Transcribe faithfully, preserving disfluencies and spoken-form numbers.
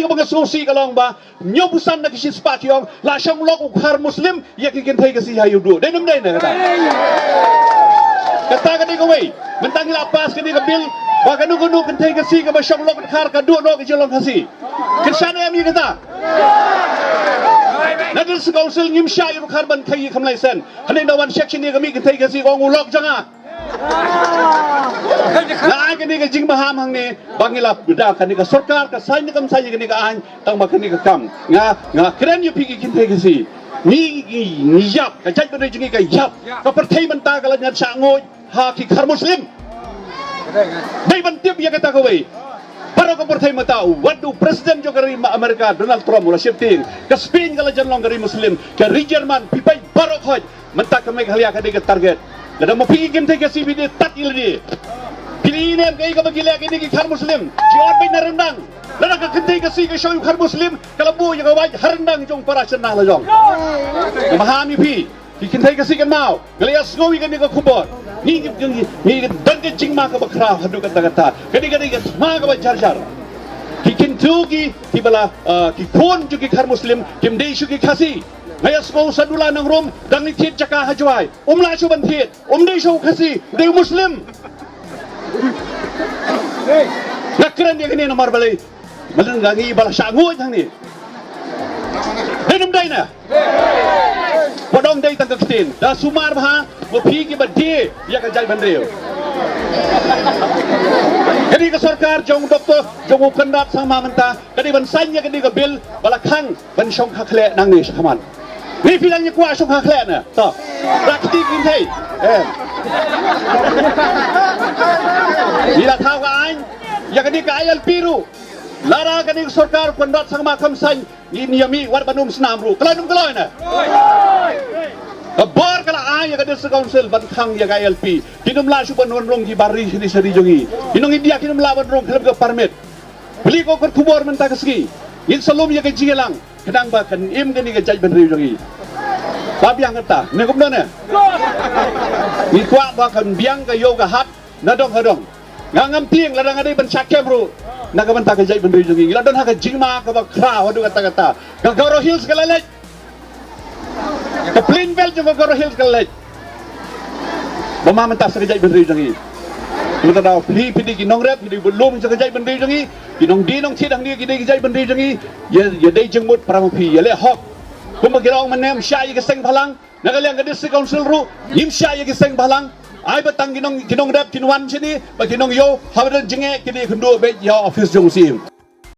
Kaba nga sngewsih ka long ba hynñiewphew san na ki shispah ki ong la shong lok u Khar Muslim ïa ki kynthei Khasi ha ïuh duh. Dei ne ym dei ne kata? Kata ka dei kawei. Mynta ngi la pass kane ka bill ba kano kano kynthei Khasi kaba shong lok Khar ka duh noh ka jinglong Khasi. Kyrshan em ïa kata? Na District Council ngim shah ïa u Khar ban khaïi kham lai sen. Hangne na wan section ïa ka mih kynthei Khasi ka ong u lok jong nga. Nga ai kane ka jingmaham hangne ba ngi la da kane ka sorkar ka saiñ ne kam saiñ ïa kane ka aiñ tang ba kane ka kam. Nga, nga kren ïa phi ki kynthei Khasi. Ngi, ngi, ngi ïap, ka jaitbynriew jong ngi ka ïap. Ka pyrthei mynta ka la ñiad shah nguid ha ki Khar Muslim. Dei ban tip ïa kata kawei. Baroh ka pyrthei mynta, wat u president jong ka ri America Donald Trump u la sheptieng. Ka Spain ka la jan long ka ri Muslim, ka ri German, phi peit baroh khoit. Mynta ka Meghalaya ka dei ka target. Lada ma phi ki kynthei Khasi phi dei tad ïa lade. Phi dei ïa ne em kaei kaba ki leh kine ki Khar Muslim. Ki ot beit na ryndang. Lada ka kynthei Khasi ka shong ïa u Khar Muslim ka la buh ïa ka wait ha ryndang jong para shynrang la jong. Nga maham ïa phi ki kynthei Khasi kynmaw. Nga la ïa sngew ïa kane ka khubor. Ngi ngi ngi ngi don ka jingma kaba khraw haduh katta katta. Kane ka dei ka thma kaba jar jar. Ki kynthei ki kiba la, ah, ki khun jong ki Khar Muslim kim dei shuh ki Khasi. Nga ïa sngew Sadula Nongrum dang ïa thied jaka ha Jowai. Um lah shuh ban thied. Um dei shuh u Khasi, dei u Muslim. Nga kren ïa kane namar balei? Madan ka ngi ba la shah nguid hangne. Dei ne ym dei ne? Wat ong dei tang ka ktien. Da sumar bha ma phi kiba die ïa ka jaitbynriew. Kane ka sorkar jong u doktor jong u Conrad Sangma mynta ka dei ban saiñ ïa kane ka bill ba la khang ban shong ha khleh nangne shakhmat. Ngi phi dang ïa kwah shong ha khleh ne. To. Ra kti ki thei. Eh. Ngi la thaw ka aiñ ïa kane ka I L P ruh. Lada kane ka sorkar Conrad Sangma kam saiñ ngin ïa mih wat ban um snam ruh. Kloi ne ym kloi ne? Ka bor ka la ai ïa ka District Council ban khang ïa ka I L P. Kin ym lah shuh ban wan rung ki bar ri shane shane jong ngi. Ki nong India kin ym lah ban rung khlem ka permit. Plie ko ka khubor mynta ka sngi. Ngin sa lum ïa ka jingïalang khnang ba kan im kane ka jaitbynriew jong ngi. Ba biang kata ne kumno ne? Ngi kwah ba kan biang ka ïew ka hat na dong ha dong. Nga ngam tieng lada nga dei ban shah kem ruh na ka bynta ka jaitbynriew jong ngi. Ngi la don ha ka jingma kaba khraw haduh katta katta. Ka Garo Hills ka la leit. Ka plain belt jong ka Garo Hills ka la leit. Ba ma mynta sa ka jaitbynriew jong ngi. Mynta da phi phi dei ki nongrep, phi dei ki lum jong ka jaitbynriew jong ngi. Ki nongdie nongthied hangne ki dei ki jaitbynriew jong ngi. Ïa, ïa dei jingmut para ma phi, ïa leh hok. Kumba ki la ong mynne ym shah ïa ki seng bhalang. Na ka liang ka District Council ruh ngim shah ïa ki seng bhalang. Ai ba tang ki nong, ki nongrep kin wan shane ba ki nongïew haba don jingeh kin ïakynduh beit ïa office jong u C M.